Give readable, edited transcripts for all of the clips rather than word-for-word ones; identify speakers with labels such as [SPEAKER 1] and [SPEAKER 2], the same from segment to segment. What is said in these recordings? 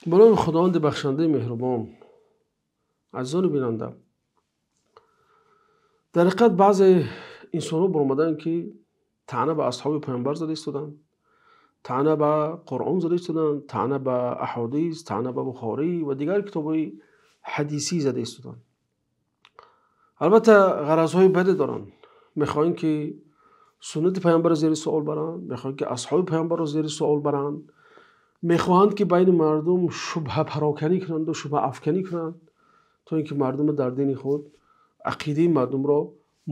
[SPEAKER 1] Ба номи Худованди бахшандаи меҳрубон. Азизони бинанда, дар ҳақиқат баъзе инсонҳо баромаданд, ки таъна ба асҳоби паёмбар зада истоданд, таъна ба Қуръон зада истоданд, таъна ба аҳодис, таъна ба Бухорӣ ва дигар китобҳои ҳадисӣ зада истоданд. Албатта ғаразҳои баде доранд. Мехоҳанд, ки суннати паёмбарро зери суол баранд, мехоҳанд, ки асҳоби паёмбарро зери суол баранд, мехоҳанд, ки байни мардум шубҳапароканӣ кунанд ва шубҳаафканӣ кунанд, то ин ки мардумро дар дини худ, ақидаи мардумро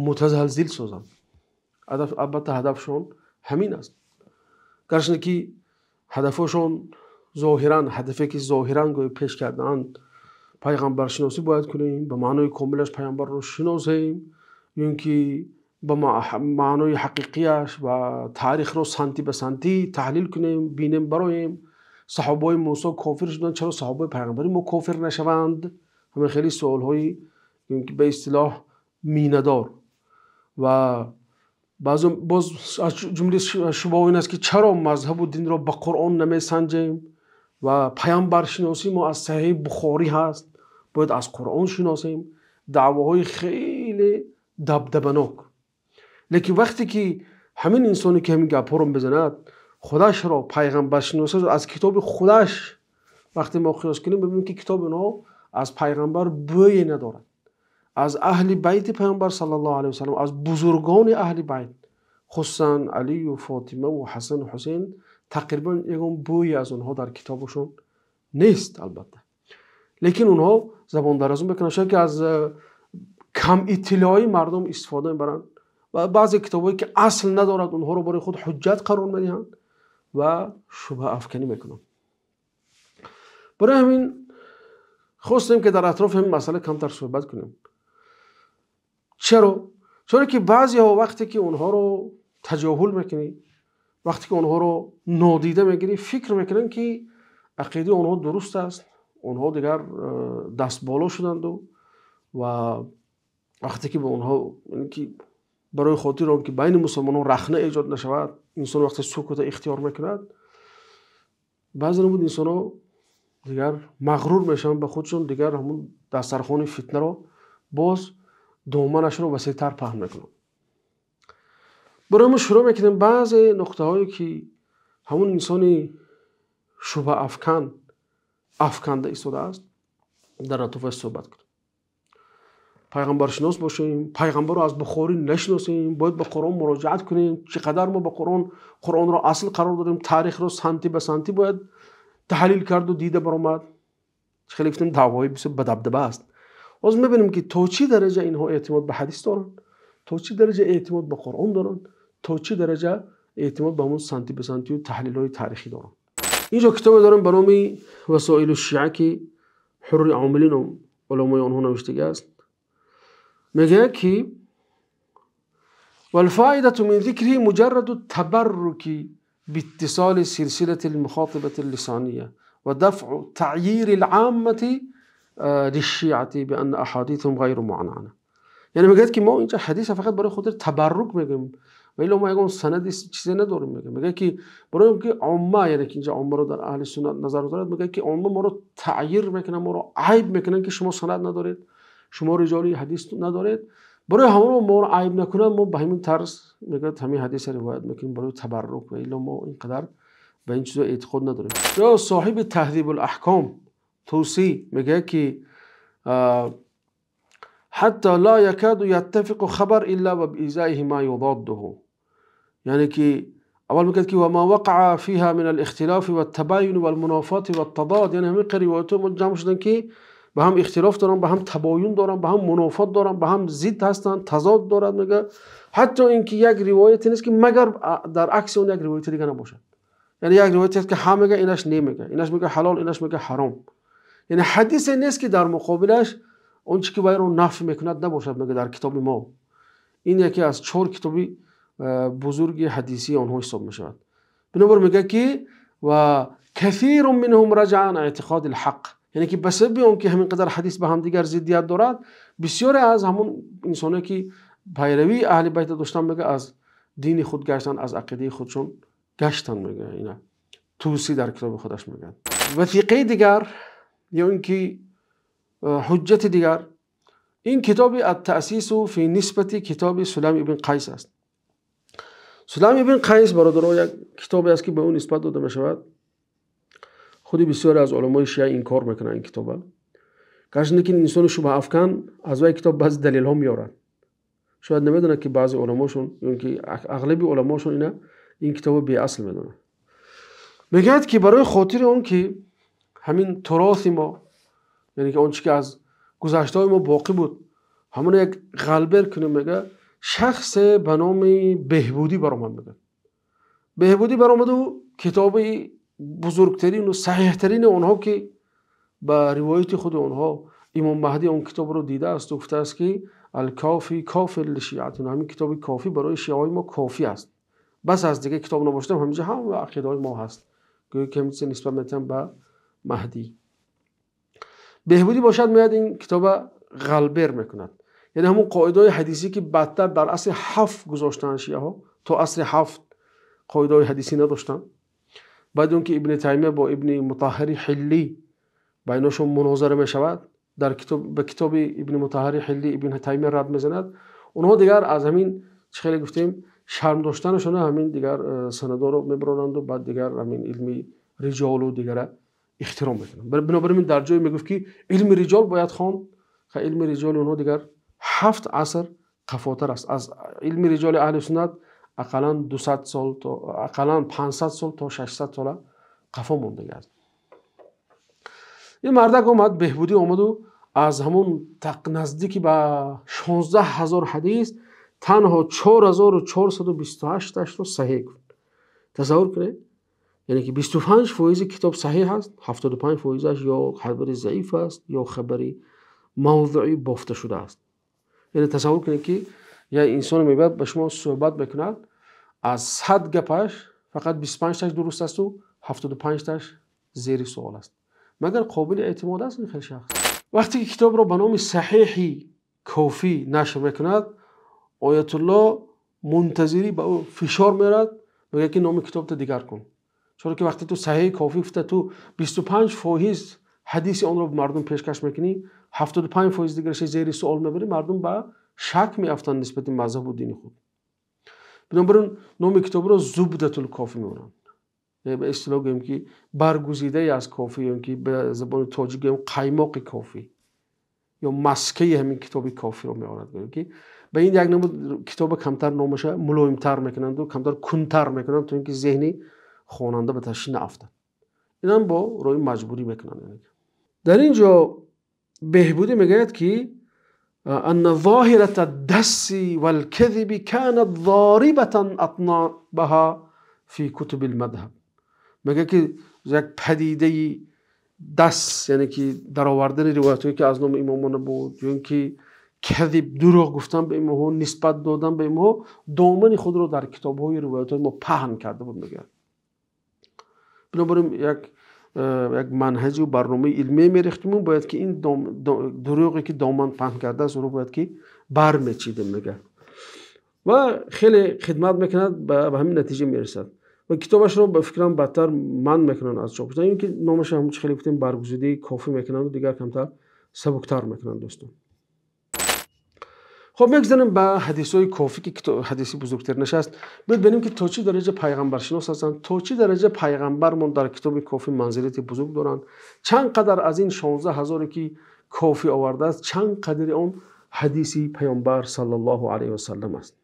[SPEAKER 1] мутазалзил созанд. Албатта ҳадафшон ҳамин аст. Гарчанде ки ҳадафҳошон зоҳиран, ҳадафе ки зоҳиран гӯё пеш кардаанд, пайғамбаршиносӣ бояд кунем, ба маънои комилаш пайғамбарро шиносем, ё ин ки ба маънои ҳақиқияш ва таърихро сантӣ ба сантӣ таҳлил кунем, бинем, бароем. Саҳобаҳои Мусо кофир шуданд, чаро саҳобаи пайғамбари мо кофир нашаванд? Ҳамин хеле суолҳои ки ба истилоҳ минадор. Ва баъзан боз аз ҷумлаи шубҳаҳо ин аст, ки чаро мазҳабу динро ба Қуръон намесанҷем ва пайғамбаршиносии мо аз Саҳиҳи Бухорӣ ҳаст, бояд аз Қуръон шиносем. Даъвоҳои хеле дабдабанок. Лекин вақте ки ҳамин инсоне ки ҳамин гапҳоро мезанад, худашро пайғамбаршиносӣ аз китоби худаш вақте мо қиёс кунем, мебинем, ки китоби онҳо аз пайғамбар бӯе надорад. Аз аҳли байти пайғамбар саллаллоҳу алайҳи васаллам, аз бузургони аҳли байт, хусусан Алию Фотима ва Ҳасану Ҳусейн, тақрибан ягон бӯе аз онҳо дар китобашон нест, албатта. Лекин онҳо забондарозӣ мекунанд, шояд ки аз камиттилоии мардум истифода мебаранд ва баъзе китобҳое ки асл надорад, онҳоро барои худ ҳуҷҷат қарор медиҳанд ва шубҳаафканӣ мекунанд. Барои ҳамин хостем, ки дар атрофи ҳамин масъала камтар суҳбат кунем. Чаро? Чаро ки баъзеҳо вақте ки онҳоро таҷоҳул мекунӣ, вақте ки онҳоро нодида мегирӣ, фикр мекунанд, ки ақидаи онҳо дуруст аст, онҳо дигар дастболо шуданду ва вақте ки ба онҳо ки барои хотири он ки байни мусулмонон рахна эҷод нашавад, инсон вақте сукута ихтиёр мекунад, баъзе намуд инсонҳо дигар мағрур мешаванд ба худшон, дигар ҳамун дастархони фитнаро боз доманашро васеътар паҳн мекунанд. Барои мо шурӯъ мекунем баъзе нуқтаҳое ки ҳамун инсони шубҳаафкан афканда истодааст, дар атрофаш суҳбат кунем. Пайғамбаршинос бошем, пайғамбарро аз Бухорӣ нашиносем, бояд ба Қуръон муроҷиат кунем. Чӣ қадар мо ба Қуръонро асл қарор додем, таърихро сантӣ ба сантӣ бояд таҳлил карду дида баромад. Хеле гуфтем, даъвоҳои бисёр бадабдаба аст. Ҳозир мебинем, ки то чӣ дараҷа инҳо эътимод ба ҳадис доранд, то чӣ дараҷа эътимод ба Қуръон доранд, то чӣ дараҷа эътимод ба ҳамун сантӣ ба сантию таҳлилҳои таърихӣ доранд. Инҷо китобе дорам ба номи Васоилу Шиа, ки Ҳурри Омилӣ ном уламои онҳо навиштагӣ аст. Мегӯяд, ки والفائدة من ذكره مجرد التبرك باتصال سلسلة المخاطبة اللسانية ودفع تعيير العامة للشيعة بأن أحاديثهم غير معنعنة. یعنی میگه که ما اینجا حدیث فقط برای خاطر تبرک میگیم و الا ما یگان سند چیزی نداریم. میگه که برای اینکه عامه، یعنی که اینجا عامه رو در اهل سنت نظر دارد، میگه که عامه ما رو تعییر میکنه، ما رو عیب میکنن که شما سند ندارید، شما رجالی حدیث ندارید. برای همون ما رو عیب نکنن، ما به همین طرز میگه همین حدیث روایت میکنیم برای تبرک و الا ما اینقدر به این چیزا اعتقاد نداریم. یا صاحب تهذیب الاحکام توسی میگه که حتى لا يكاد يتفق خبر إلا وبإزائه ما يضاده. یعنی که اول میگه که وما وقع فيها من الاختلاف والتباين والمنافات والتضاد. یعنی همین روایات ما جمع شدن که به هم اختلاف دارن، به هم تباین دارن، به هم منافات دارن، به هم ضد هستن، تضاد دارن. میگه حتی اینکه یک روایت نیست که مگر در عکس اون یک روایت دیگه نباشد. یعنی یک روایت هست که هم میگه، اینش نمیگه، اینش میگه حلال، اینش میگه حرام. یعنی حدیث نیست که در مقابلش اون چی که باید رو نفی میکند نباشد. میگه در کتاب ما این یکی از 4 کتابی بزرگ حدیثی آنها حساب میشود. بنابر میگه که و کثیر منهم رجع عن اعتقاد الحق. یعنی که به سبب اون که همین قدر حدیث به هم دیگر ضدیت دارد، بسیاری از همون انسانایی که پیروی اهل بیت داشتن میگه از دین خود گشتن، از عقیده خودشون گشتن. میگه اینا توسی در کتاب خودش میگه. Васиқаи дигар ё ин ки ҳуҷҷати дигар ин китоби ат-Таъсису фи нисбати китоби Сулам ибн Қайс аст. Сулам ибн Қайс, бародаро, як китобе аст, ки ба ӯ нисбат дода мешавад. Худи бисёре аз уламои шиа инкор мекунанд ин китоба. Гарчанде ки инсони шубҳаафкан аз вай китоб баъзе далелҳо меорад. Шояд намедонад, ки баъзе уламошон ё ки ағлаби уламошон ина ин китобо беасл медонанд. Мегӯяд, ки барои хотири он ки ҳамин туроси мо, яъне ки он чи ки аз гузаштаҳои мо боқӣ буд, ҳамон як ғалбер кунем, мега, шахсе ба номи Беҳбудӣ баромад. Мегӯяд, Беҳбудӣ баромаду китоби бузургтарину саҳеҳтарини онҳо, ки ба ривояти худи онҳо имом Маҳдӣ он китобро дидаасту гуфтааст, ки ал-Кофи кофин лишиатина, ҳамин китоби Кофӣ барои шиаҳои мо кофӣ аст, бас аз дигар китоб набошадам, ҳаминҷа ҳама ақидаҳои мо ҳаст, гӯё ки ҳамин чиз нисбат метиҳам ба Маҳдӣ. Беҳбудӣ бошад, меояд, ин китоба ғалбер мекунад. Яъне ҳамон қоидаҳои ҳадисӣ, ки баъдтар дар асри ҳафт гузоштанд, шиаҳо то асри ҳафт қоидаҳои ҳадисӣ надоштанд. Баъди он ки Ибни Таймия бо Ибни Мутаҳҳари Ҳиллӣ байношон мунозара мешавад, дар китоб ба китоби Ибни Мутаҳҳари Ҳиллӣ Ибни Таймия рад мезанад. Онҳо дигар аз ҳамин чӣ хеле гуфтем, шарм доштанашона, ҳамин дигар санадоро мебаронанду баъд дигар ҳамин илми риҷолу дигара ихтироъ мекунанд. Бинобар ин дар ҷое мегуфт, ки илми риҷол бояд хонд. Илми риҷоли онҳо дигар 7 аср қафотар аст аз илми риҷоли аҳли суннат, ақаллан 200 сол то ақаллан 500 сол то 600 сола қафо мондагӣ аст. Ин мардак омад, Беҳбудӣ омаду аз ҳамон наздики ба 16 000 ҳадис танҳо 4428-ашро саҳеҳ гуфт. Тасаввур кунед, яъне ки 25 фоизи китоб саҳеҳ аст, 75 фоизаш ё хабари заиф аст, ё хабари мавзӯи бофта шудааст. Яъне тасаввур кунед, ки як инсон мебиёд, ба шумо суҳбат мекунад, аз 100 гапаш фақат 25-таш дуруст асту 75-таш зери суол аст. Магар қобили эътимод аст ин хел шахс? Вақте ки китобро ба номи Саҳеҳи Кофӣ нашр мекунад, Оятулло Мунтазирӣ ба ӯ фишор меорад, мегӯяд, ки номи китобто дигар кун, чунки ки вақте ту Саҳеҳи Кофӣ гуфта, ту 25 фоиз ҳадиси онро ба мардум пешкаш мекунӣ, 75 фоиз дигараши зери суол мебарӣ, мардум ба шак меафтанд нисбати мазҳабу дини худ. Бинобар ин номи китобро Зубдатул Кофӣ меоранд, ба истилоҳ гӯем, ки баргузидае аз Кофӣ, ё ки ба забони тоҷик гӯем, қаймоқи Кофӣ ё маскаи ҳамин китоби Кофиро меорад. Гӯем, ки ба ин як намуд китоба камтар номаша мулоимтар мекунанду камтар кунтар мекунанд, то ин ки зеҳни хонанда ба ташвиш наафтад. Инам бо роҳи маҷбурӣ мекунанд. Дар ин ҷо Беҳбудӣ мегӯяд, ки أن ظاهرة الدس والكذب كانت ضاربة أطنابها في كتب المذهب. Мегӯяд, ки як падидаи дас, яъне ки даровардани ривоятҳое, ки аз номи имомона буд, ё ин ки кадиб, дурӯғ гуфтан ба имомҳо, нисбат додан ба имомҳо, домани худро дар китобҳои ривоятҳои мо паҳн карда буд, мегӯяд. Бинобар ин як манҳаҷу барномаи илмие мерехтиму бояд ки ин дурӯғе, ки доман паҳн кардааст, ӯро бояд ки бармечидем, мегӯяд, ва хеле хидмат мекунад, ба ҳамин натиҷа мерасад ва китобашро, ба фикрам, бадтар манъ мекунанд аз чоп, ин ки номаша ҳамчи хеле гуфтем, баргузидаи Кофӣ мекунанду дигар камтар сабуктар мекунанд, дӯстон. Хоб, мегзанем ба ҳадисҳои Кофӣ, ки ҳадиси бузургтаринаш аст. Бибинем, ки то чӣ дараҷа пайғамбаршинос ҳастанд, то чӣ дараҷа пайғамбармон дар китоби Кофӣ манзилати бузург доранд, чанд қадар аз ин 16 000-е ки Кофӣ овардааст, чанд қадри он ҳадиси Паёмбар саллаллоҳу алайҳи васаллам аст.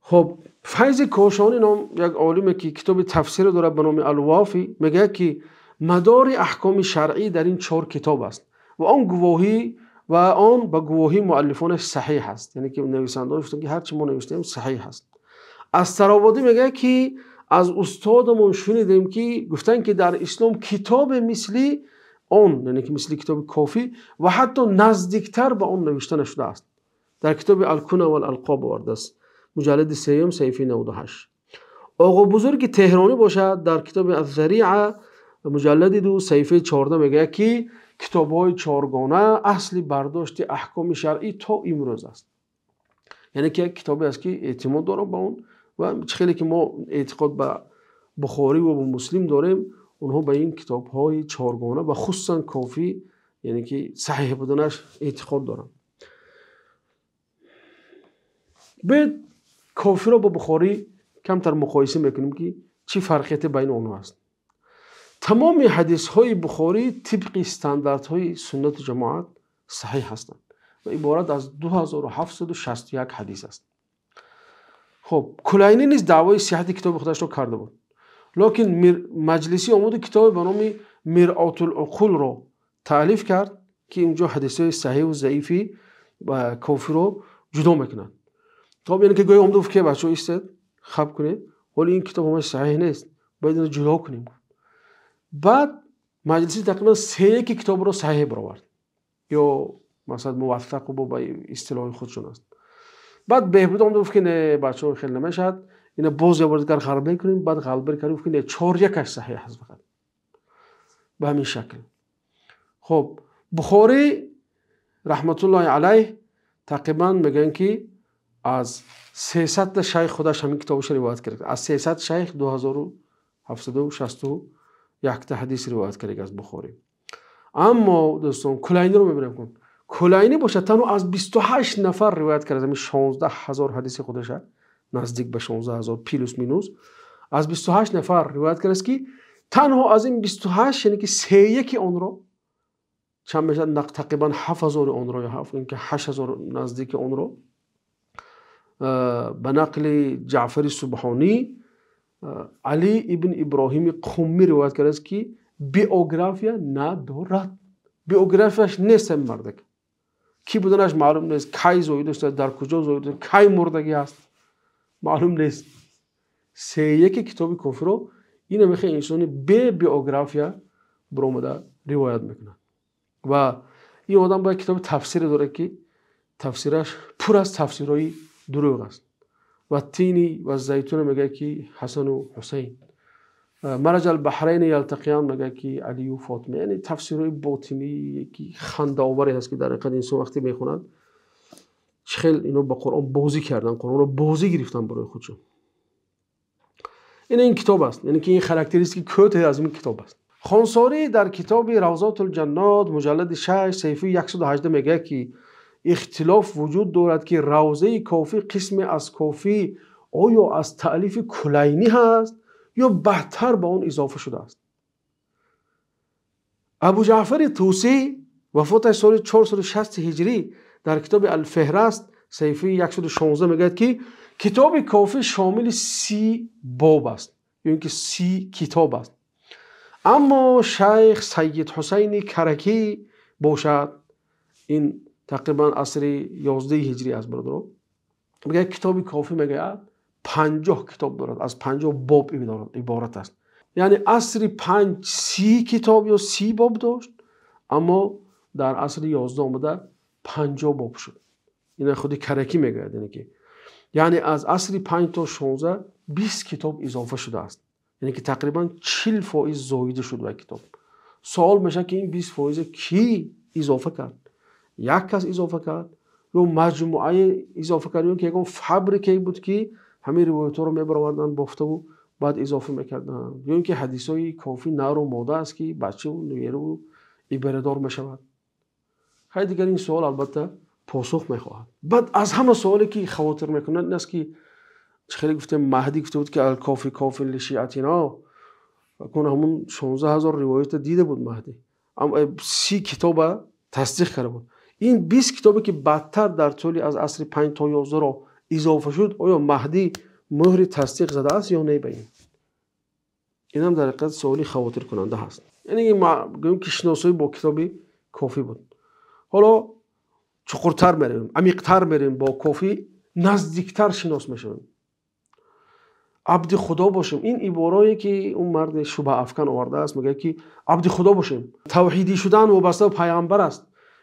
[SPEAKER 1] Хоб, Файзи Кошонӣ ном як олиме, ки китоби тафсире дорад ба номи Алвофӣ, мегӯяд, ки мадори аҳкоми шаръӣ дар ин чор китоб аст ва он гувоҳӣ ва он ба гувоҳии муаллифонаш саҳеҳ аст. Яъне ки нависандаҳо гуфтанд, ки ҳарчи мо навиштаем, саҳеҳ аст. Астарободӣ мегӯяд, ки аз устодамон шунидем, ки гуфтанд, ки дар ислом китобе мисли он, яъне ки мисли китоби Кофӣ ва ҳатто наздиктар ба он, навишта нашудааст. Дар китоби Алкуна вал Алқоб овардааст, муҷаллади сеюм, саҳифаи 98. Оғо Бузурги Теҳронӣ бошад, дар китоби Аззариа, муҷаллади 2, саҳифаи 14 мегӯяд, ки китобҳои чоргона асли бардошти аҳкоми шаръӣ то имрӯз аст. Яъне ки як китобе аст, ки эътимод дорам ба он ва чӣ хеле ки мо эътиқод ба Бухорӣ ва ба Муслим дорем, Онҳо ба ин китобҳои чоргона ва хусусан Кофӣ, яъне ки саҳеҳ буданаш эътиқод доранд. Биёед Кофиро бо Бухорӣ камтар муқоиса мекунем, ки чӣ фарқияте байни онҳо аст. Тамоми ҳадисҳои Бухорӣ тибқи стандартҳои суннату ҷамоат саҳеҳ ҳастанд ва иборат аз 2761 ҳадис аст. Хуб, Кулайнӣ низ даъвои сиҳати китоби худашро карда буд, лекин Маҷлисӣ омаду китобе ба номи Миръотул-уқулро таълиф кард, ки инҷо ҳадисҳои саҳеҳу заифи Кофиро ҷудо мекунад. Хоб, яъне ки гӯё омада гуфт, ки бачаҳо истед, хаб кунед, ҳоло ин китоб ҳамааш саҳеҳ нест, бояд инро ҷудо кунем. Баъд Маҷлисӣ тақрибан се яки китобро саҳеҳ баровард, ё масалан муваффақ бо истилоҳи худшон аст. Баъд Беҳбуд омада гуфт, ки не, бачаҳо, хеле намешавад, ина боз як бор дигар ғалбер кунем. Баъд ғалбер кардем, гуфт, ки не, 4-1-аш саҳеҳ аст фақат. Ба ҳамин шакл. Хоб, Бухорӣ раҳматуллоҳи алайҳ тақрибан мегӯянд, ки аз 300 та шайх худаш ҳамин китобашро ривоят кард. Аз 300 шайх 2761 та ҳадис ривоят кард аз Бухорӣ. Аммо дӯстон, Кулайниро мебинем, кун Кулайнӣ бошад, танҳо аз 28 нафар ривоят кард. Ҳамин 16 000 ҳадиси худаша, наздик ба 16 000 плюс минус, аз 28 нафар ривоят кардааст, ки танҳо аз ин 28, яъне ки сеяки онро чанд мешавад, тақрибан 7000 онро ё ки 8000 наздики онро ба нақли Ҷаъфари Субҳонӣ Али ибн Иброҳими Қуммӣ ривоят кардааст, ки биография надорад, биографияш нест. Ҳамин мардак кӣ буданаш маълум нест, кай зоида шуда, дар куҷо зоида, кай мурдагӣ аст, маълум нест. Сеяки китоби Кофиро ина мехе инсони бе биография биромада ривоят мекунад. Ва ин одам бояд китоби тафсире дорад, ки тафсираш пур аз тафсирҳои дурӯғ аст. Ва тини ва зайтуна мегӯяд, ки Ҳасану Ҳусайн, мараҷ албаҳрайни ялтақиян мегӯяд, ки Алию Фотима. Яъне тафсирҳои ботинӣ, ки хандаоваре ҳаст, ки дар ҳақиқат инсон вақте мехонад, чӣ хел ино ба Қуръон бозӣ кардан, Қуръонро бозӣ гирифтан барои худшон. Ин китоб аст, яъне ки ин характеристики кӯтоҳе аз ин китоб аст. Хонсорӣ дар китоби Равзотулҷаннот, муҷаллади 6, саҳифаи 118 мегӯяд, ки ихтилоф вуҷуд дорад, ки Равзаи Кофӣ, қисме аз Кофӣ, оё аз таълифи Кулайнӣ ҳаст ё баъдтар ба он изофа шудааст. Абу Ҷаъфари Тусӣ, вафоташ соли 460 ҳиҷрӣ, дар китоби Алфеҳраст, саҳифаи 116 мегӯяд, ки китоби Кофӣ шомили 30 боб аст ё ин ки 30 китоб аст. Аммо шайх Сайид Ҳусайни Каракӣ бошад, ин тақрибан асри 11 ҳиҷрӣ аст, бародаро, мегӯяд, китоби Кофӣ, мегӯяд, 50 китоб дорад, аз 50 боб иборат аст. Яъне асри панҷ 30 китоб ё 30 боб дошт, аммо дар асри 11 омада 50 боб шуд. Ина худи Каракӣ мегӯяд. Яъне ки яъне аз асри панҷ то 16 20 китоб изофа шудааст, яъне ки тақрибан 40% зоида шуд ба китоб. Суол мешавад, ки ин 20 фоиза кӣ изофа кард? Як кас изофа кард ё маҷмӯае изофа кард, ё ки ягон фабрикае буд, ки ҳамин ривоятҳоро мебароварданд, бофтаву баъд изофа мекарданд, ё ин ки ҳадисҳои Кофӣ нару мода аст, ки бачаву нуеру ибарадор мешавад? Хай, дигар ин суол албатта посух мехоҳад. Баъд аз ҳама суоле, ки хавотир мекунад, ин аст, ки чӣ хеле гуфтем, Маҳдӣ гуфта буд, ки الکافی کاف لشیعتنا. Кун ҳамун 16 000 ривоята дида буд Маҳдӣ, 30 китоба тасдиқ карда буд. Ин 20 китобе, ки баъдтар дар тӯли аз асри панҷ то 11-ро изофа шуд, оё Маҳдӣ мӯҳри тасдиқ задааст ё не ба ин? Инам дар ҳақиқат суоли хавотиркунанда ҳаст. Яъне гӯем, ки шиносоӣ бо китоби Кофӣ буд. Ҳоло чуқуртар меравем, амиқтар меравем, бо Кофӣ наздиктар шинос мешавем. Абди Худо бошем, ин иборое, ки он марди шубҳаафкан овардааст, мегӯяд, ки абди Худо бошем, тавҳидӣ шудан вобаста ба пайғамбар аст,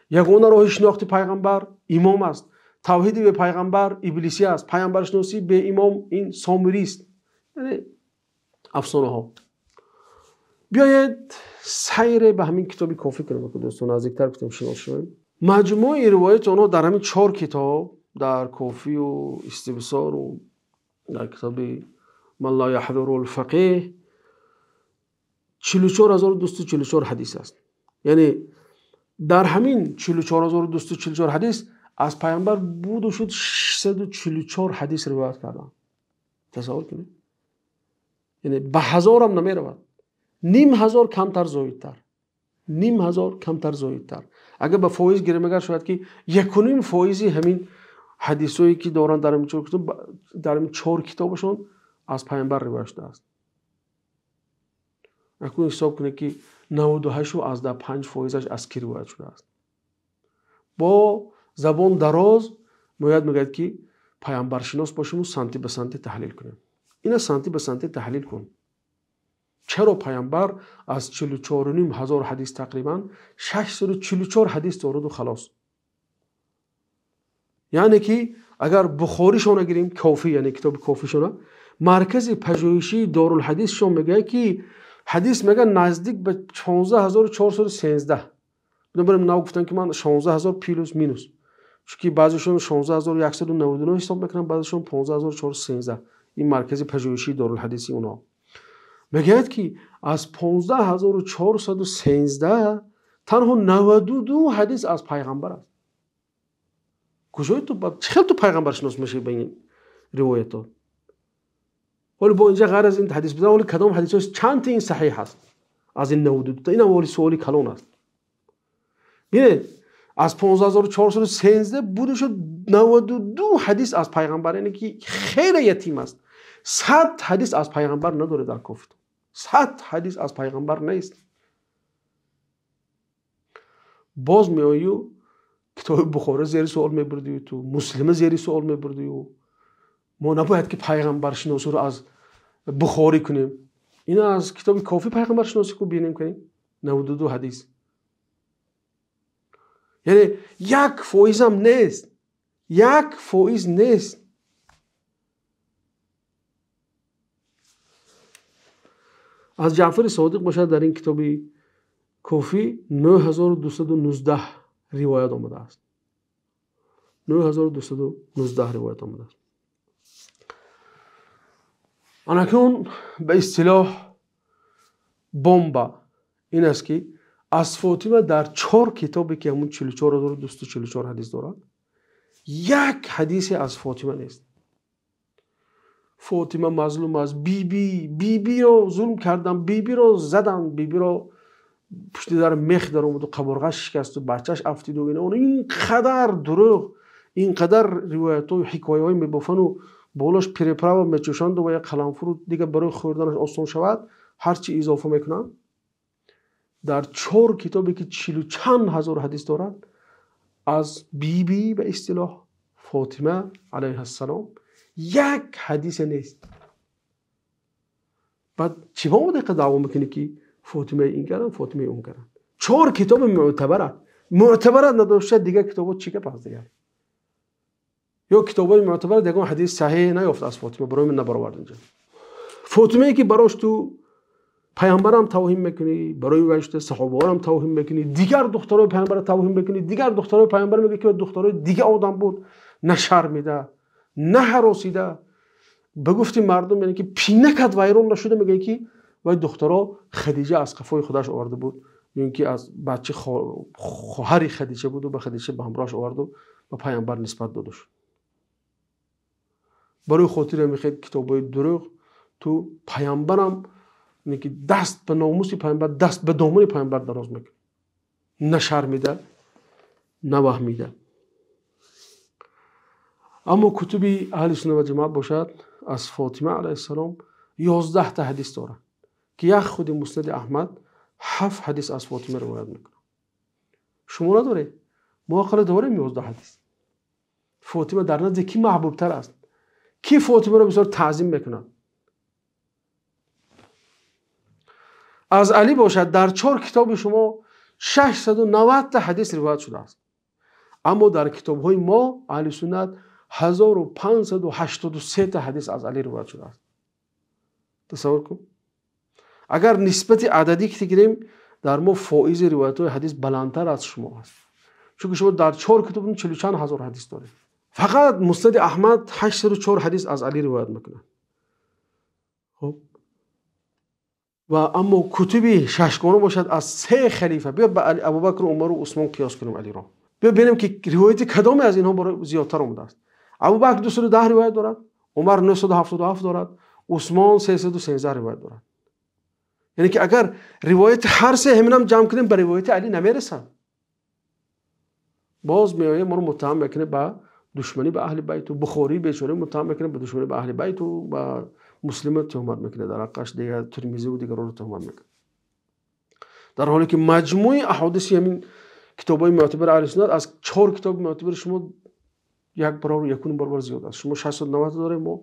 [SPEAKER 1] ягона роҳи шинохти пайғамбар имом аст, тавҳиди бе пайғамбар иблисӣ аст, пайғамбаршиносӣ бе имом ин сомирист, яъне афсонаҳо. Биёед, сайре ба ҳамин китоби Кофӣ кунем, дӯстон, наздиктар гуфтем шинос шавем. Маҷмӯи ривояти онҳо дар ҳамин чор китоб, дар Кофию Истибсору дар китоби ман ла яҳдуру лфақеҳ. 44244 ҳадис аст. Яъне дар ҳамин 44244 ҳадис аз пайғамбар буду шуд 644 ҳадис ривоят карданд. Тасаввур кунед. Яъне ба ҳазорам намеравад. Ним ҳазор камтар зоидтар. Ним ҳазор камтар зоидтар. Агар ба фоиз гирем, агар шояд ки 1.5 фоизи ҳамин ҳадисое ки доранд дар ин чор китоб, дар ин чор китобашон аз пайғамбар ривоят шудааст. Акнун ҳисоб кунед ки 98.5 фоизаш аз ки ривоят шудааст. Бо забон дароз бояд мегӯяд ки пайғамбаршинос бошему санти ба санти таҳлил кунем. Ина санти ба санти таҳлил кун. Чаро пайғамбар аз 44.5 ҳазор ҳадис тақрибан 644 ҳадис дораду халос? Яъне ки агар Бухоришона гирем, Кофӣ, яъне китоби Кофишона, маркази пажӯҳишии Дорулҳадисшон мегӯяд ки ҳадис мегӯяд наздик ба 16413. Бинобарин нав гуфтанд ки ман 16000 плюс минус. Чунки баъзешон 16199 ҳисоб мекунанд, баъзешон 15413. Ин маркази пажӯҳишии Дорулҳадиси онҳо мегӯяд ки аз 15413 танҳо 92 ҳадис аз пайғамбар аст. Куҷои ту чӣ хел ту пайғамбаршинос мешавӣ ба ин ривоятҳо? Ҳоло бо инҷа ғайр аз ин ҳадис будан, ҳоло кадом ҳадисҳо чанд та ин саҳиҳ аст аз ин 92 та? Ин ҳам ҳоли суоли калон аст. Бинед, аз 15413 буду шуд 92 ҳадис аз пайғамбар, яъне ки хеле ятим аст. 100 ҳадис аз пайғамбар надорад дар Кофӣ. 100 ҳадис аз пайғамбар нест. Боз меою китоби Бухоро зери суол мебурдию, ту Муслима зери суол мебурдию. Мо набояд ки пайғамбаршиносиро аз Бухорӣ кунем. Ина аз китоби Кофӣ пайғамбаршиносӣ ку бинем кунем. 92 ҳадис. Яъне 1% нест. 1% нест. Аз Ҷаъфари Содиқ бошад дар ин китоби Кофӣ 9219 ривоят омадааст. 9219 ривоят омадааст. Анакун ба истилоҳ бомба ин аст ки аз Фотима дар чор китобе ки ҳамун 44244 ҳадис дорад, як ҳадисе аз Фотима нест. Фотима мазлум аст, бибиро зулм карданд, бибиро заданд, бибиро пушти дар мех даромаду қабурғаш шикасту бачаш афтиду ина он ин қадар дурӯғ, ин қадар ривоятҳою ҳикояҳое мебофану болош переправа мечӯшанду ва як қаламфуру дигар барои хӯрданаш осон шавад, ҳар чи изофа мекунанд. Дар чор китобе ки чилу чанд ҳазор ҳадис дорад, аз биби ба истилоҳ Фотима алайҳиссалом як ҳадисе нест. Баъд чӣ ба омада даъво мекунӣ ки Фотимаи ин карданд, Фотимаи он карданд? Чор китоби мӯътабарат. Мӯътабарат надошта дигар китобҳо чӣ гап аст дигар? Ё китобҳои мӯътабарат ягон ҳадис саҳеҳ наёфт аз Фотима, барои ман набаровард инҷа. Фотимае ки барош ту пайғамбарам тавҳин мекунӣ, барои вай шуда саҳобаҳоам тавҳин мекунӣ, дигар духтарои пайғамбарро тавҳин мекунӣ, дигар духтарои пайғамбар мегӯяд ки духтарои дигар одам буд, на шармида, на ҳаросида, ба гуфти мардум яъне ки пинакат вайрон нашуда мегӯяд ки вай духтаро Хадиҷа аз қафои худаш оварда буд, ё ин ки аз бачаи хоҳари Хадиҷа буду ба Хадиҷа ба ҳамроҳаш оварду ба пайғамбар нисбат дода шуд. Барои хотири мехоҳед китобҳои дурӯғ ту пайғамбарам ки даст ба номуси пайғамбар, даст ба домани пайғамбар дароз мекунӣ. На шармида, на ваҳмида. Аммо кутуби аҳли сунна ва ҷамоат бошад аз Фотима алайҳиссалом 11 та ҳадис дорад ки як худи Муснади Аҳмад 7 ҳадис аз Фотима ривоят мекунад. Шумо надоред? Мо ақалла дорем 11 ҳадис. Фотима дар назди ки маҳбубтар аст? Ки Фотимаро бисёр таъзим мекунад? Аз Али бошад дар чор китоби шумо 690 та ҳадис ривоят шудааст. Аммо дар китобҳои мо аҳли суннат 1583 та ҳадис аз Али ривоят шудааст. Тасаввур кун. Агар нисбати ададӣ ки гирем, дар мо фоизи ривоятҳои ҳадис баландтар аз шумо аст. Чунки шумо дар чор китоб чилу чанд ҳазор ҳадис доред. Фақат Муснади Аҳмад 804 ҳадис аз Али ривоят мекунад. Хуб. Ва аммо кутуби шашгона бошад аз се халифа. Биё ба Абубакр, Умар ва Усмон қиёс кунем Алиро. Биё бинем ки ривояти кадоме аз инҳо барои зиёдтар омадааст. Абубакр 210 ривоят дорад, Умар 977 дорад, Усмон 313 ривоят дорад. Яъне ки агар ривояти ҳар се ҳаминам ҷамъ кунем ба ривояти Али намерасад. Боз меояд моро муттаҳам мекунад ба душманӣ ба аҳли байту, Бухорӣ бечора муттаҳам мекунад ба душманӣ ба аҳли байту, ба Муслима туҳмат мекунад, дар ҳаққаш дигар Термизӣ ва дигаронро туҳмат мекунад. Дар ҳоле ки маҷмӯи аҳодиси ҳамин китобҳои мӯътабари аҳли суннат аз 4 китоби мӯътабари шумо як баробар, як ним баробар зиёд аст. Шумо 690 дорем, мо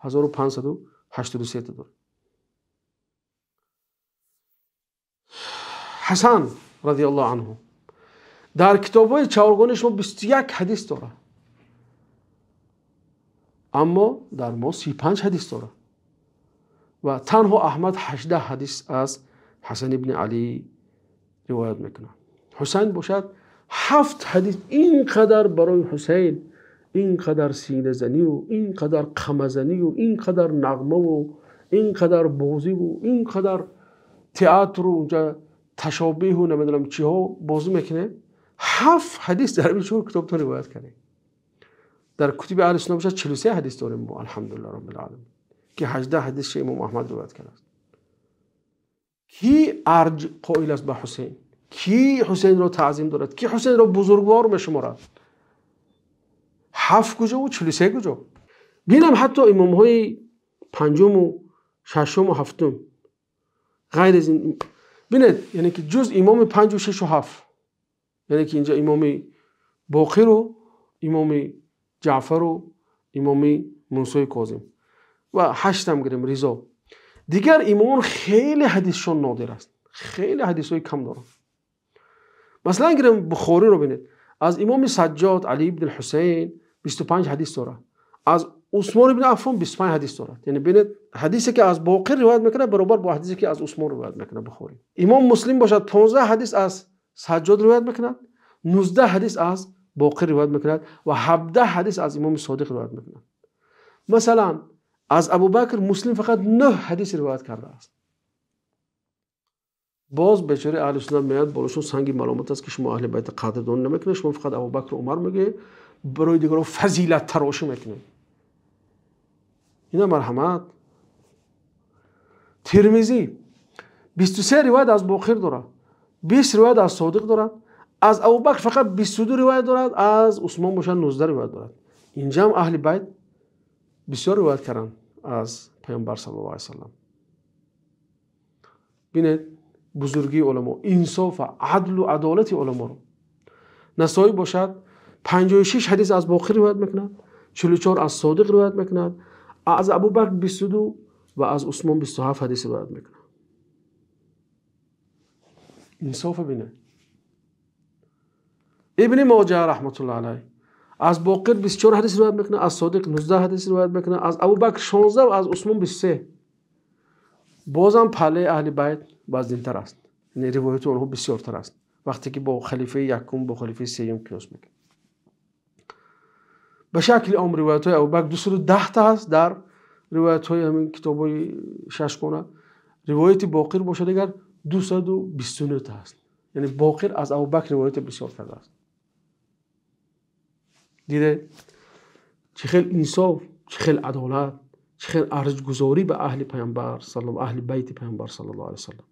[SPEAKER 1] 1583 та дорем. Ҳасан радиаллоҳу анҳу дар китобҳои чаҳоргонаи шумо 21 ҳадис дорад, аммо дар мо 35 ҳадис дорад ва танҳо Аҳмад 18 ҳадис аз Ҳасан ибни Алӣ ривоят мекунад. Ҳусайн бошад 7 ҳадис. Ин қадар барои Ҳусайн ин қадар синазанию ин қадар қамазанию ин қадар нағмаву ин қадар бозиву ин қадар театру унҷа ташобеҳу намедонам чиҳо бозӣ мекунед. 7 ҳадис дар ин 4 китобтон ривоят кардем. Дар кутуби аҳли суннат бошад 43 ҳадис дорем мо, алҳамдулиллаҳ роббил оламин, ки 18 ҳадисша имом Аҳмад ривоят кардааст. Ки арҷ қоил аст ба Ҳусайн? Ки Ҳусайнро таъзим дорад? Ки Ҳусайнро бузургвор мешуморад? 7 куҷо ва 43 куҷо? Бинам ҳатто имомҳои панҷуму шашуму ҳафтум ғайр аз ин бинед, яъне ки ҷуз имоми 5 6 7, яъне ки инҷа имоми Боқиру имоми Ҷаъфару имоми Мусои Козим ва 8 гирем Ризо. Дигар имомон хеле ҳадисшон нодир аст, хеле ҳадисҳои кам доранд. Масалан гирем Бухориро бинед, аз имоми Саҷҷод Али ибн Ҳусайн 25 ҳадис дорад, аз Усмон ибн Аффон 25 ҳадис дорад. Яъне бинед ҳадисе ки аз Боқир ривоят мекунад баробар бо ҳадисе ки аз Усмон ривоят мекунад Бухорӣ. Имом Муслим бошад 15 ҳадис аз Саҷҷод ривоят мекунад, 19 ҳадис аз Боқир ривоят мекунад ва 17 ҳадис аз имоми Содиқ ривоят мекунад. Масалан аз Абубакр Муслим фақат 9 ҳадис ривоят кардааст. Боз бечораи аҳли суннат меояд болошон санги маломат аст ки шумо аҳли байт қадрдонӣ намекунед, шумо фақат Абубакр Умар мегӯед, барои дигарон фазилат тарошӣ мекунед. Ина марҳамат. Термизӣ 23 ривоят аз Боқир дорад, 20 ривоят аз Содиқ дорад, аз Абубакр фақат 22 ривоят дорад, аз Усмон бошад 19 ривоят дорад. Инҷа ҳам аҳли байт бисёр ривоят карданд аз Паёмбар саллаллоҳу алайҳи васаллам. Бинед бузургии уламо, инсоф ва адлу адолати уламоро. Насоӣ бошад 56 ҳадис аз Боқир ривоят мекунад, 44 аз Содиқ ривоят мекунад, аз Абубакр 22 ва аз Усмон 27 ҳадис ривоят мекунад. Инсоф бинед. Ибни Моҷа раҳматуллоҳ алайҳ аз Боқир 24 ҳадис ривоят мекунад, аз Содиқ 19 ҳадис ривоят мекунад, аз Абубакр 16 ва аз Усмон 23. Бозам палаи аҳли байт вазнинтар аст, яъне ривояти онҳо бисёртар аст вақте ки бо халифаи якум бо халифаи сеюм қиёс мекунем. Ба шакли ом ривоятҳои Абубакр 210 та аст дар ривоятҳои ҳамин китобҳои шашгона. Ривояти Боқир бошад дигар 229 та аст. Яъне Боқир аз Абубакр ривояти бисёр кардааст. Диде чӣ хел инсоф, чӣ хел адолат, чӣ хел арҷгузорӣ ба аҳли паёмбар саллаллоҳу аҳли байти паёмбар саллаллоҳу алайҳи васаллам.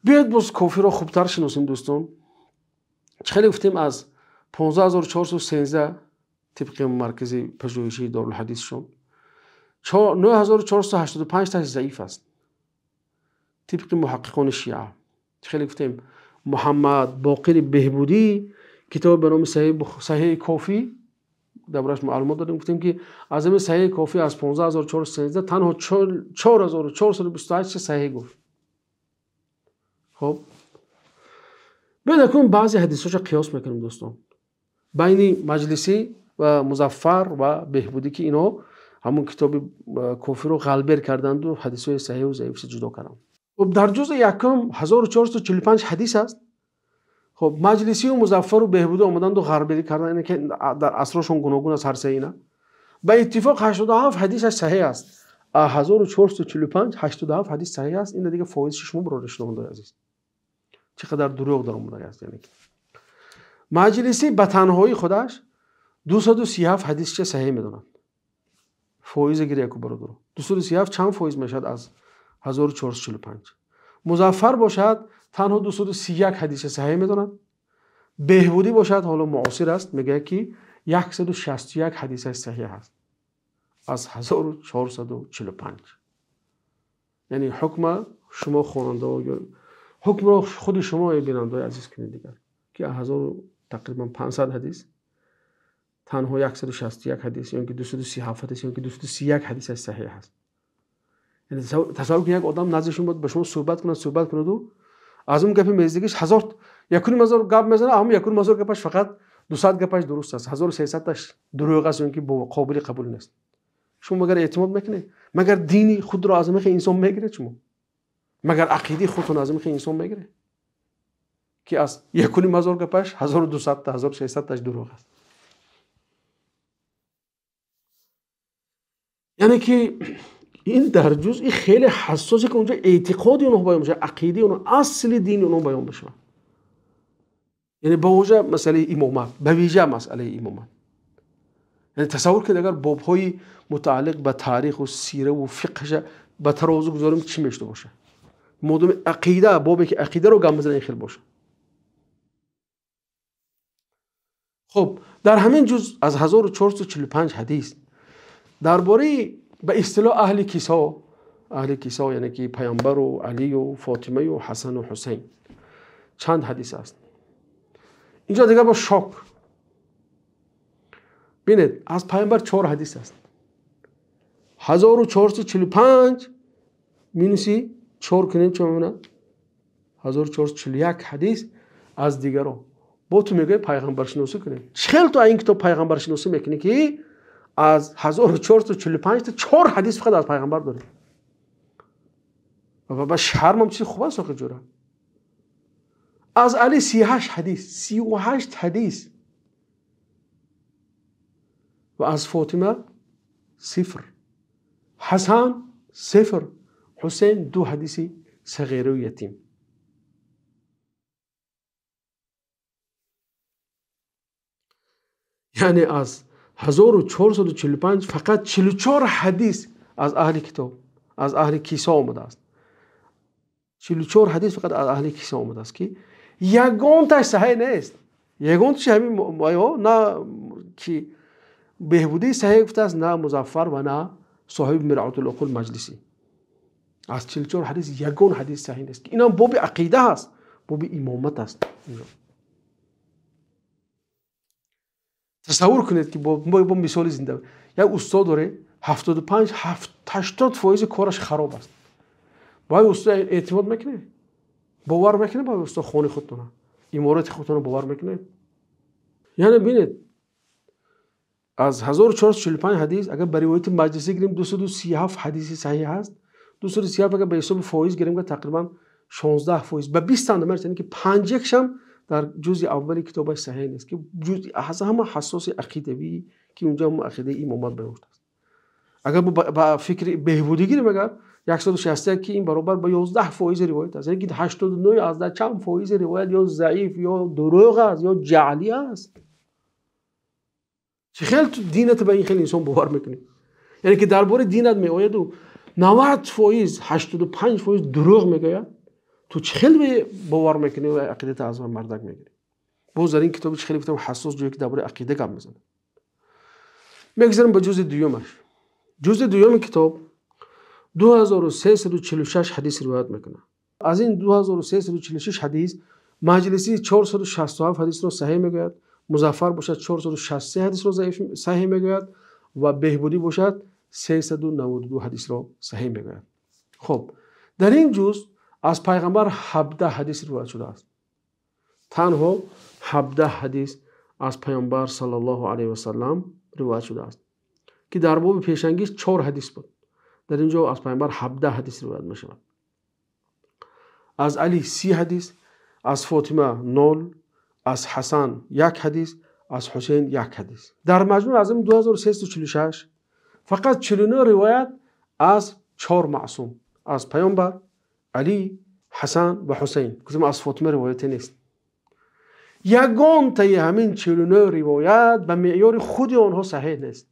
[SPEAKER 1] Биёед боз кофиро хубтар шиносем дӯстон. Чӣ хеле гуфтем аз 15413 тибқи маркази пажӯҳишии Дорулҳадисшон 9485 таш заиф аст тибқи муҳаққиқони шиа. Чӣ хеле гуфтем Муҳаммад Боқири Беҳбудӣ китобе ба номи Саҳеҳи Кофӣ дар бораш маълумот додем, гуфтем ки аз ҳамин Саҳеҳи Кофӣ аз 15413 танҳо 4428 саҳеҳ гуфт. Хоб биёед акнун баъзе ҳадисҳоша қиёс мекунем дӯстон байни Маҷлисӣ ва Музаффар ва Беҳбудӣ, ки инҳо ҳамун китоби Кофиро ғалбер карданду ҳадисҳои саҳеҳу заифша ҷудо карданд. Хоб дар ҷузъи якум 1445 ҳадис аст. Хоб Маҷлисию Музаффару Беҳбудӣ омаданду ғарберӣ карданд, яъне ки дар асрошон гуногун аст ҳар се ина. Ба иттифоқ 87 ҳадисаш саҳеҳ аст. 1445 87 ҳадис саҳеҳ аст. Ин дига фоизаш шумо бародар шунавандаи азиз. Чӣ қадар дурӯғ дар омада аст. Яъне Маҷлисӣ ба танҳоии худаш 237 ҳадисча саҳеҳ медонад. Фоиз гир яку бародар. 237 чанд фоиз мешавад аз 1445? Музаффар бошад танҳо 231 ҳадисча саҳеҳ медонад. Беҳбудӣ бошад ҳоло муосир аст, мегӯяд ки 161 ҳадисаш саҳеҳ аст аз 1445. Яъне ҳукма шумо хонандаҳо, ҳукмро худи шумо бинандаҳои азиз кунед дигар, ки тақрибан 500 ҳадис танҳо 161 ҳадис ё ки 237 ҳадис ё ки 231 ҳадисаш саҳеҳ аст. Яъне тасаввур кунед як одам назди шумо ба шумо суҳбат кунад, аз он гапи мездигиш 1500 гап мезанад, ҳамон 1500 гапаш фақат 200 гапаш дуруст аст, 1300таш дурӯғ аст ё ки қобили қабул нест. Шумо магар эътимод мекунед? Магар дини худро аз ҳамин инсон мегиред шумо? Магар ақидаи худтон аз ҳамин инсон мегиред? Ки аз 1500 гапаш 1200та 1600таш дурӯғ аст. Яъне ки ин дар ҷузъи хеле ҳассосе ки онҷо эътиқоди онҳо баён мешавад, ақидаи онҳо, асли дини онҳо баён мешавад. Яъне ба вижа масъалаи имомат, ба вижа масъалаи имомат. Яъне тасаввур кунед агар бобҳои мутааллиқ ба таъриху сираву фиқҳша ба тарозу гузорем чӣ мешуда бошад? Модоми ақида, бобе ки ақидаро гап мезанад ин хел бошад. Хуб, дар ҳамин ҷуз аз 1445 ҳадис дар бораи ба истилоҳ аҳли кисо, яъне ки паёмбару алию фотимаю ҳасану ҳусайн чанд ҳадис аст. Инҷо дигар бо шок. Бинед, аз паёмбар 4 ҳадис аст. 1445 минуси 4 кунем чӣ мемонад? 1441 ҳадис аз дигарон. Бо ту мегӯяд пайғамбаршиносӣ кунем. Чӣ хел ту ин китоб пайғамбаршиносӣ мекунӣ ки аз 1445 та 4 ҳадис фақат аз пайғамбар дорӣ? Ва ба шармам чизи хуб аст охир ҷура. Аз Али 38 ҳадис, 38 ҳадис. Ва аз Фотима 0, Ҳасан 0, Ҳусейн 2 ҳадиси сағиру ятим. Яъне аз 1445 фақат 44 ҳадис аз аҳли китоб, аз аҳли кисо омадааст. 44 ҳадис фақат аз аҳли кисо омадааст ки ягонташ саҳеҳ нест. Ягонташ ҳамин на ки беҳбудии саҳеҳ гуфтааст, на Музаффар ва на соҳиби Миръотул Уқул Маҷлисӣ. Аз 44 ҳадис ягон ҳадис саҳеҳ нест. Инам боби ақида ҳаст, боби имомат аст. Тасаввур кунед ки бо мисоли зинда як устод доред, 75-80% кораш хароб аст. Ба устод эътимод мекунед? Бовар мекунед ба устод хони худтона, иморати худтона бовар мекунед? Яъне бинед, аз 1445 ҳадис агар ба ривояти Маҷлисӣ гирем 237 ҳадиси саҳеҳ ҳаст. 237 агар ба ҳисоби фоиз гирем тақрибан 16%, ба 20 андоза мерасад, яъне ки 5 дар ҷузъи аввали китобаш саҳеҳ нест, ки ҷузъи аз ҳама ҳассоси ақидавӣ ки унҷо ҳам ақидаи имомат баён шудааст. Агар ба фикри беҳбудӣ гирем агар 161 ки ин баробар ба 11% ривоят аст, яъне ки 89 аз чанд фоизи ривоят ё заиф ё дурӯғ аст ё ҷаълӣ аст. Чӣ хел ту динат ба ин хел инсон бовар мекунӣ? Яъне ки дар бораи динат меояду 90%, 85% дурӯғ мегӯяд, ту чӣ хел бовар мекунӣ ва ақидата аз мардак мегирӣ? Боз дар ин китоби чӣ хеле гуфтам ҳассос ҷое ки дар бораи ақида гап мезанад. Мегузарем ба ҷузъи дуюмаш. Ҷузъи дуюми китоб 2346 ҳадис ривоят мекунад. Аз ин 2346 ҳадис Маҷлисӣ 467 ҳадисро саҳеҳ мегӯяд, Музаффар бошад 463 ҳадисро саҳеҳ мегӯяд ва Беҳбудӣ бошад 392 ҳадисро саҳеҳ мегӯяд. Хуб, дар ин ҷузъ аз пайғамбар 17 ҳадис ривоят шудааст. Танҳо 17 ҳадис аз пайғамбар саллаллоҳу алайҳи васаллам ривоят шудааст ки дар боби пешангиз 4 ҳадис буд. Дар ин ҷо аз пайғамбар 17 ҳадис ривоят мешавад. Аз Али 30 ҳадис, аз Фотима 0, аз Ҳасан 1 ҳадис, аз Ҳусейн 1 ҳадис. Дар маҷмӯъ аз ин 2346 фақат 49 ривоят Аз чор маъсум, аз Паёмбар, Алӣ, Ҳасан ва Ҳусайн. Гуфтем аз Фотима ривояте нест. Ягонтаи ҳамин 49 ривоят ба меъёри худи онҳо саҳеҳ нест.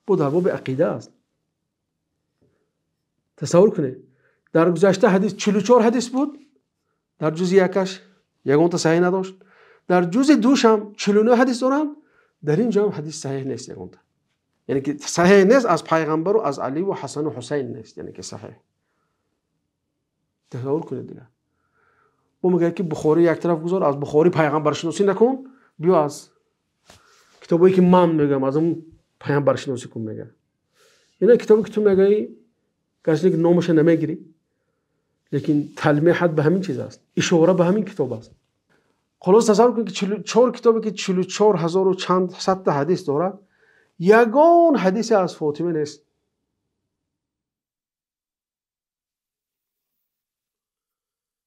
[SPEAKER 1] Бу дар боби ақида аст. Тасаввур кунед, дар гузашта ҳадис 44 ҳадис буд, дар ҷузи якаш ягонта саҳеҳ надошт, дар ҷузи душам 49 ҳадис доранд, дар ин ҷо ҳам ҳадис саҳеҳ нест ягонта. Яъне ки саҳеҳ нест аз Пайғамбару аз Аливу Ҳасану Ҳусайн нест, яъне ки саҳеҳ. Тасаввур кунед дигар. Ӯ мегӯяд ки Бухорӣ як тараф гузор, аз Бухорӣ пайғамбаршиносӣ накун, биё аз китобое ки ман мегӯям, аз он пайғамбаршиносӣ кун мегӯяд. Ина китобе ки ту мегӯӣ, гарчанде ки номаша намегирӣ, лекин талмеҳат ба ҳамин чиз аст, ишора ба ҳамин китоб аст. Хулос тасаввур кунед ки 44 китобе ки 44 ҳазору чанд садта ҳадис дорад, ягон ҳадисе аз Фотима нест.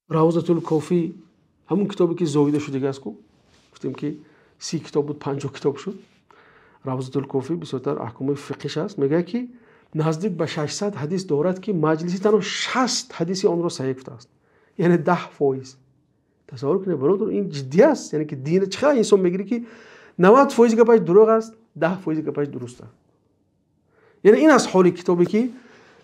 [SPEAKER 1] Равзатул Кофӣ ҳамон китобе ки зоида шудига аст ку, гуфтем ки 30 китоб буд, 50 китоб шуд. Равзатул Кофӣ бисёртар аҳкомҳои фиқҳиш аст. Мегӯяд ки наздик ба 600 ҳадис дорад ки маҷлиси танҳо 60 ҳадиси онро саҳеҳ гуфтааст, яъне 10%. Тасаввур кунед бародар, ин ҷиддӣ аст. Яъне ки дин чӣ қадар инсон мегирӣ ки 90% гапаш дурӯғ аст, 10% гапаш дуруст аст. Яъне ин аст ҳоли китобе ки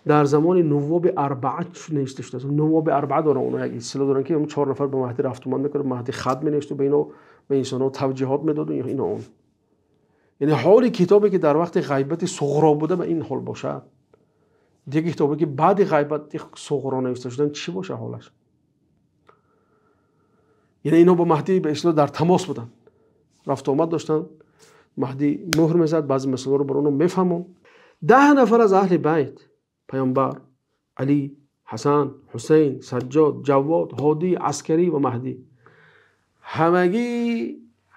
[SPEAKER 1] дар замони нувоби арбаа навишта шудааст. Нувоби арбаа доранд, онҳо як истилоҳ доранд ки он 4 нафар ба Маҳдӣ рафтуманд мекунанд, Маҳдӣ хат менавишт ва ба ино ба инсонҳо тавҷиҳот медод ва ино он. Яъне ҳоли китобе ки дар вақти ғайбати суғро буда ба ин ҳол бошад, дигар китобе ки баъди ғайбати суғро навишта шудан чӣ бошад ҳолаш? Яъне ино бо Маҳдӣ ба истилоҳ дар тамос буданд, рафту омад доштанд, Маҳдӣ муҳр мезад, баъзе масъалаҳоро бар онҳо мефаҳмонд. 10 нафар аз аҳли байт, Паёмбар, Алӣ, Ҳасан, Ҳусайн, Саҷҷод, Ҷавод, Ҳодӣ, Аскарӣ ва Маҳдӣ, ҳамагӣ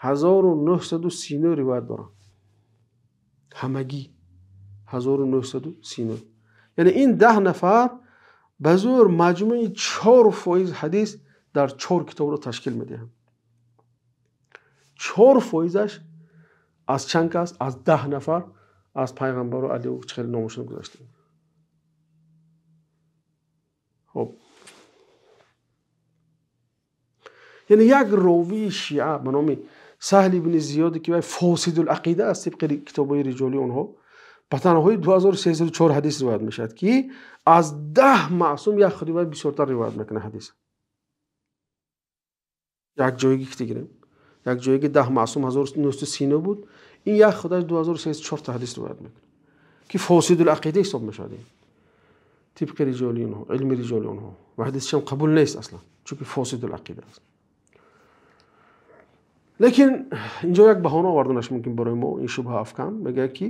[SPEAKER 1] 1939 ривоят доранд. Ҳамагӣ 1939. Яъне ин 10 нафар ба зӯр маҷмӯи 4% ҳадис дар 4 китобро ташкил медиҳанд. 4%-аш аз чанд кас? Аз 10 нафар аз Пайғамбару Алию чӣ хеле номашон гузаштем. Хоб, яъне як ровии шиа ба номи Саҳл ибни Зиёде ки вай фосидул ақида аст тибқи китобҳои риҷолии онҳо, ба танҳои 2304 ҳадис ривоят мешавад ки аз 10 маъсум як худи вай бисёртар ривоят мекунад ҳадис. Як ҷойги ки гирем, як ҷойги 10 маъсум 1939 буд, ин як худаш 2304 та ҳадис ривоят мекунад ки фосидул ақида ҳисоб мешавад ин тибқи риҷоли онҳо, илми риҷоли онҳо, ва ҳадисшам қабул нест аслан, чунки фосидул ақида аст. Лекин инҷо як баҳона оварданаш мумкин барои мо ин шубҳа афкан. Мегӯяд ки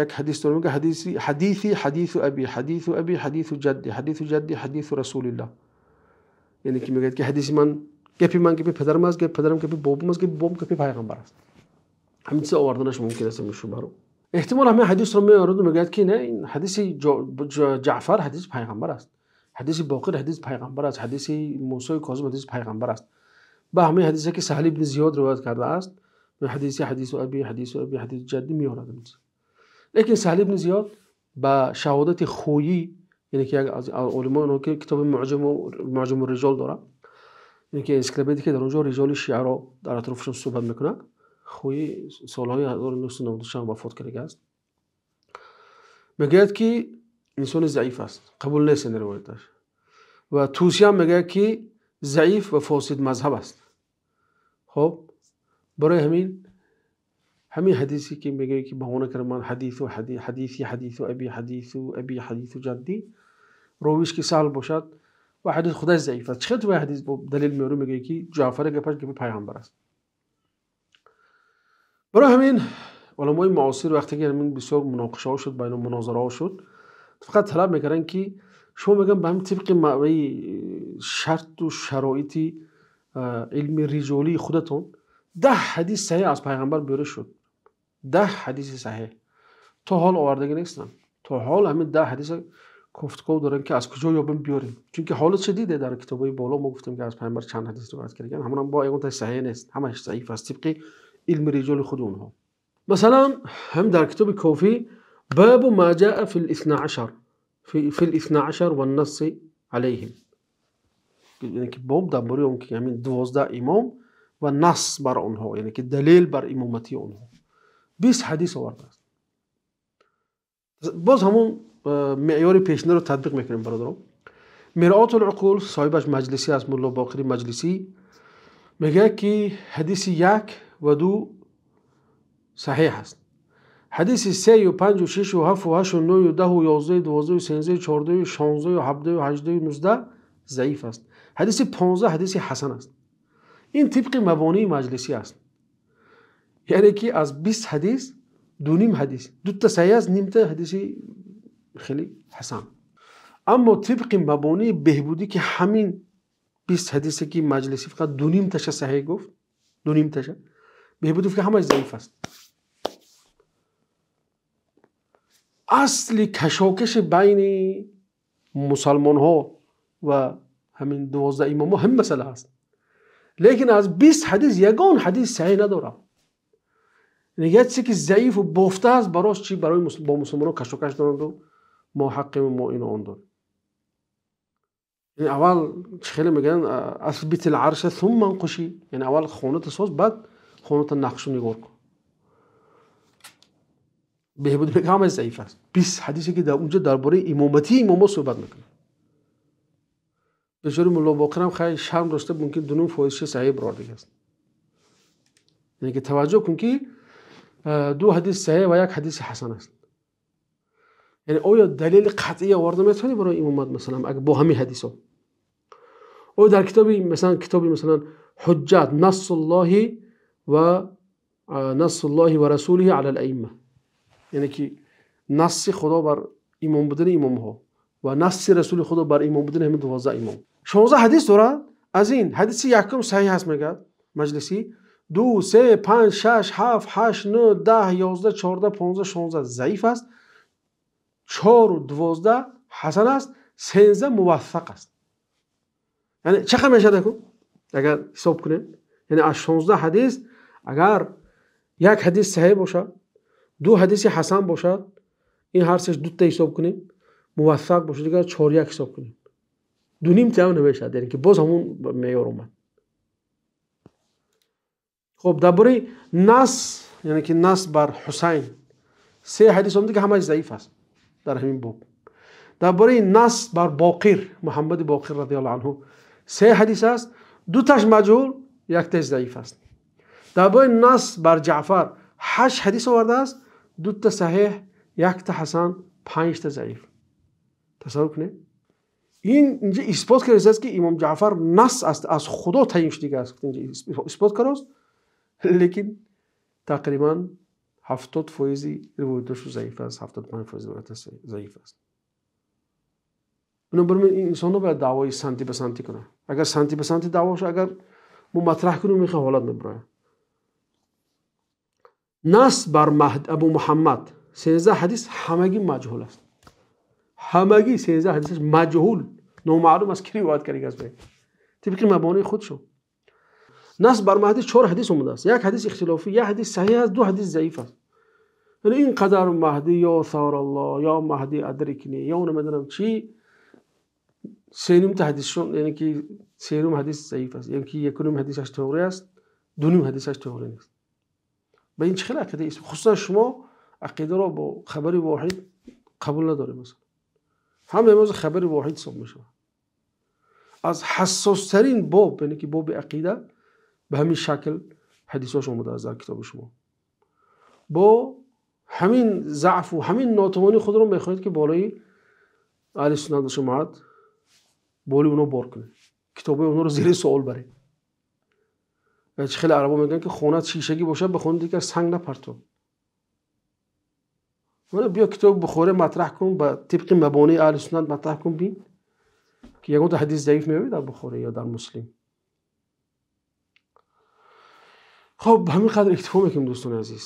[SPEAKER 1] як ҳадис дорем, мегӯяд ҳадиси ҳадису аби, ҳадису аби, ҳадису ҷадди, ҳадису ҷадди, ҳадису расулиллаҳ. Яъне ки мегӯяд ки ҳадиси ман, гапи ман гапи падарам аст, гапи падарам гапи бобам аст, гапи бобам гапи пайғамбар аст. Ҳамин чиза оварданаш мумкин аст ҳамин шубҳаро. Эҳтимол ҳамин ҳадисро меорад мегӯяд ки не, ин ҳадиси Ҷаъфар ҳадиси пайғамбар аст, ҳадиси Боқир ҳадиси пайғамбар аст, ҳадиси Мусои Козим ҳадиси пайғамбар аст. Ба ҳамин ҳадисе ки Саҳл ибни Зиёд ривоят кардааст, ҳадиси ҳадису аби, ҳадису аби, ҳадиси ҷадди меорад. Лекин Саҳл ибни Зиёд ба шаҳодати хӯйӣ, яъне ки як аз олимони онҳо ки китоби Муъҷаму риҷол дорад, яъне ки энсиклопедия ки дар он ҷо риҷоли шиаро дар атрофашон суҳбат мекунад, хӯйӣ солҳои 1996 вафот кардагааст, мегӯяд ки инсони заиф аст, қабул нест ин ривояташ. Ва Тусиям мегӯяд ки заиф ва фосид мазҳаб аст. Хоб, барои ҳамин ҳадисе ки мегӯяд ки баҳона кардам ман ҳадису ҳадиси ҳадису аби, ҳадису аби, ҳадису ҷадди, ровиш ки саҳл бошад ва ҳадис худаш заиф аст. Чӣ хел ҳадис бо далел меорӣ мегӯяд ки Ҷаъфар гапаш гапи пайғамбар аст? Барои ҳамин уламои муосир вақте ки ҳамин бисёр муноқишаҳо шуд, байни мунозараҳо шуд, фақат талаб мекарданд ки шумо мегӯям ба ҳамин тибқи шарту шароити илми риҷолии худатон 10 ҳадис саҳеҳ аз пайғамбар биёра шуд. 10 ҳадиси саҳеҳ то ҳол овардагӣ нестанд. То ҳол ҳамин 10 ҳадиса кофтков доранд ки аз куҷо ёбем биёрем. Чунки ҳолатша диде дар китобҳои боло мо гуфтем ки аз пайғамбар чанд ҳадис ривоят кардаган, ҳамонам бо ягон таи саҳеҳ нест, ҳамааш заиф аст тибқи илми риҷоли худи онҳо. Масалан, ҳам дар китоби Кофӣ бабу ма ҷаа фил исна ашар, фил исна ашар ван насси алайҳим. Яъне ки боб дар бораи он ки ҳамин 12 имом ва насс бар онҳо, яъне ки далел бар имомати онҳо. 20 ҳадис овардааст. Боз ҳамон меъёри пешинаро татбиқ мекунем, бародарон. Миръотул уқул, соҳибаш Маҷлисӣ аст, Мулло Боқири Маҷлисӣ, мегӯяд ки ҳадиси 1 ва 2 саҳеҳ аст. Ҳадиси 3 ва 5 ва 6 ва 7 ва 8 ва 9 ва 10 ва 11 ва 12 ва 13 ва 14 ва 16 ва 17 ва 18 ва 19 заиф аст. Ҳадиси 15 ҳадиси ҳасан аст. Ин тибқи мабонии Маҷлисӣ аст. Яъне ки аз 20 ҳадис 2.5 ҳадис, дута саҳеҳ аст, нимта ҳадиси хеле ҳасан. Аммо тибқи мабонии Беҳбудӣ ки ҳамин 20 ҳадисе ки Маҷлисӣ фақат 2.5 таша саҳеҳ гуфт, 2.5 таша, Беҳбудӣ гуфт ки ҳамаш заиф аст. Асли кашокаши байни мусалмонҳо ва ҳамин 12 имомҳо ҳамин масъала аст. Лекин аз 20 ҳадис ягон ҳадис саҳеҳ надорад. Як чизе ки заифу бофта аст, барош чи барои бо мусалмонҳо кашокаш доранд мо ҳаққем мо ино он дорем. Яъне аввал чӣ хеле мегӯянд, асбитил арша сумма анқуши, яъне аввал хоната соз, баъд хоната нақшу нигор кун. Беҳбудӣ мегӯяд ҳамааш заиф аст. 20 ҳадисе ки дар унҷо дар бораи имоматии имомҳо суҳбат мекунад. Бечори Мулло Боқир ҳам хай шарм дошта, мумкин 2.5 фоизши саҳеҳ баровардагӣ аст. Яъне ки таваҷҷӯҳ кун ки 2 ҳадис саҳеҳ ва 1 ҳадиси ҳасан аст. Яъне оё далели қатъӣ оварда метавонӣ барои имомат, масалан, агар бо ҳамин ҳадисҳо? Оё дар китоби, масалан, китоби, масалан, Ҳуҷҷат, Нассуллоҳи ва Нассуллоҳи ва Расулиҳи алал аимма, яъне ки насси Худо бар имом будани имомҳо ва насси Расули Худо бар имом будани ҳамин 12 имом. 16 ҳадис дорад. Аз ин ҳадиси якум саҳеҳ аст, мегӯяд Маҷлисӣ, 2, 3, 5, 6, 7, 8, 9, 10, 11, 14, 15, 16 заиф аст, 4 ва 12 ҳасан аст, 13 муваффақ аст. Яъне чӣ қадр мешавад агар ҳисоб кунем? Яъне аз 16 ҳадис агар як ҳадис саҳеҳ бошад, 2 ҳадиси ҳасан бошад, ин ҳар сеш дута ҳисоб кунем, муваффақ бошад, дигар 4-1 ҳисоб кунем. 2.5 та ҳам намешавад, яъне ки боз ҳамон меъёр омад. Хоб, дар бораи нас, яъне ки нас бар Ҳусайн, 3 ҳадис омад, ки ҳамааш заиф аст дар ҳамин боб. Дар бораи нас бар Боқир, Муҳаммади Боқир радиаллоҳу анҳу, 3 ҳадис аст, 2 таш маҷҳул, 1 таш заиф аст. Дар бораи нас бар Ҷаъфар 8 ҳадис овардааст, 2 та саҳеҳ, 1 та ҳасан, 5 та заиф. Тасаввур кунед. Ин инҷа исбот кардааст ки имом Ҷаъфар нас аст, аз Худо таъйин шудагӣ аст. Инҷа исбот кардааст, лекин тақрибан 70% ривояташ заиф аст, 75% ривояташ заиф аст. Бинобар ин инсонҳо бояд даъвои санти ба санти кунанд. Агар санти ба санти даъво шавад, агар мо матраҳ кунем, мехоҳ ҳолат мебарояд. Нас бар Абу Муҳаммад 13 ҳадис ҳамагӣ маҷҳул аст. Ҳамагӣ 13 ҳадисаш маҷҳул, номаълум аст ки ривоят кардагӣ аст. Тибқи мабонии худшон. Нас бар Маҳдӣ 4 ҳадис омадааст. 1 ҳадис ихтилофӣ, 1 ҳадис саҳеҳ аст, 2 ҳадис заиф аст. Яъне ин қадар Маҳдӣ ё Сараллоҳ, ё Маҳдӣ адрикни, ё намедонам чӣ, 3.5 та ҳадисшон, яъне ки 3.5 ҳадис заиф аст, яъне ки 1.5 ҳадисаш тоғри аст, 2.5 ҳадисаш тоғри нест. Ба ин чӣ хел ақида аст? Хусусан шумо ақидаро бо хабари воҳид қабул надоред, масалан. Ҳама имрӯз хабари воҳид ҳисоб мешавад. Аз ҳассостарин боб, яъне ки боби ақида, ба ҳамин шакл ҳадисҳош омадааст дар китоби шумо. Бо ҳамин заъфу ҳамин нотавонии худро мехоҳед ки болои аҳли суннат ва ҷамоат болои онҳо бор кунед, китобҳои онҳоро зери суол баред. Чӣ хеле арабо мегӯянд ки хонат шишагӣ бошад, ба хонаи дигар санг напартов. Биё китоби Бухорӣ матраҳ кун, ба тибқи мабонии аҳли суннат матраҳ кун, бин ки ягон ҳадис заиф меояд дар Бухорӣ ё дар Муслим. Хоб, ҳамин қадр иктифо мекунем, дӯстони азиз.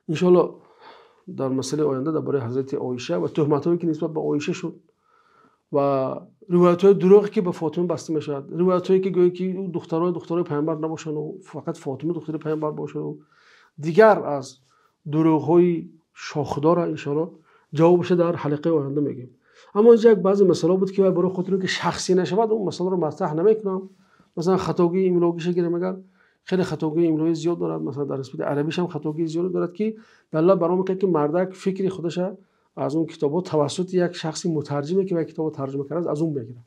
[SPEAKER 1] Иншоалло дар масъалаи оянда дар бораи ҳазрати Оиша ва туҳматҳое ки нисбат ба Оиша шуд ва ривоятҳои дурӯғе ки ба Фотима баста мешавад, ривоятҳое ки гӯё ки духтарои пайғамбар набошанд, фақат Фотима духтари пайғамбар бошад, Дигар аз дурӯғҳои шохдора иншоаллоҳ ҷавобашро дар ҳалқаи оянда мегӯем. Аммо инҷа як баъзе масъалаҳо буд, ки барои хотире ки шахсӣ нашавад, он масъаларо матраҳ намекунам. Масалан, хатогии имлогиша гирем, агар хеле хатогии имлои зиёд дорад, масалан, дар нисбати арабиш ҳам хатогии зиёд дорад, ки далолат бар он мекунад, ки мардак фикри худаша аз он китобҳо тавассути як шахси мутарҷиме, ки вай китобро тарҷума кардааст, аз он мегирад.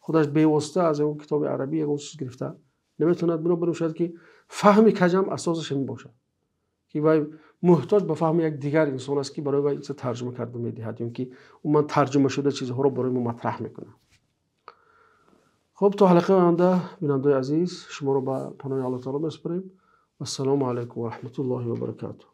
[SPEAKER 1] Худаш бевосита аз он китоби арабӣ ягон чиз гирифта наметавонад. Бинобар ин шояд ки фаҳми каҷам асосаш ҳамин бошад, ки вай муҳтоҷ ба фаҳми як дигар инсон аст, ки барои вай инча тарҷума карда медиҳад, ё ки умуман тарҷума шуда чизҳоро барои мо матраҳ мекунад. Хуб, то ҳалқаи оянда, бинандаои азиз, шуморо ба паноҳи Аллоҳ таоло месупорем. Вассалому алайкум ва раҳматуллоҳи ва баракатуҳ.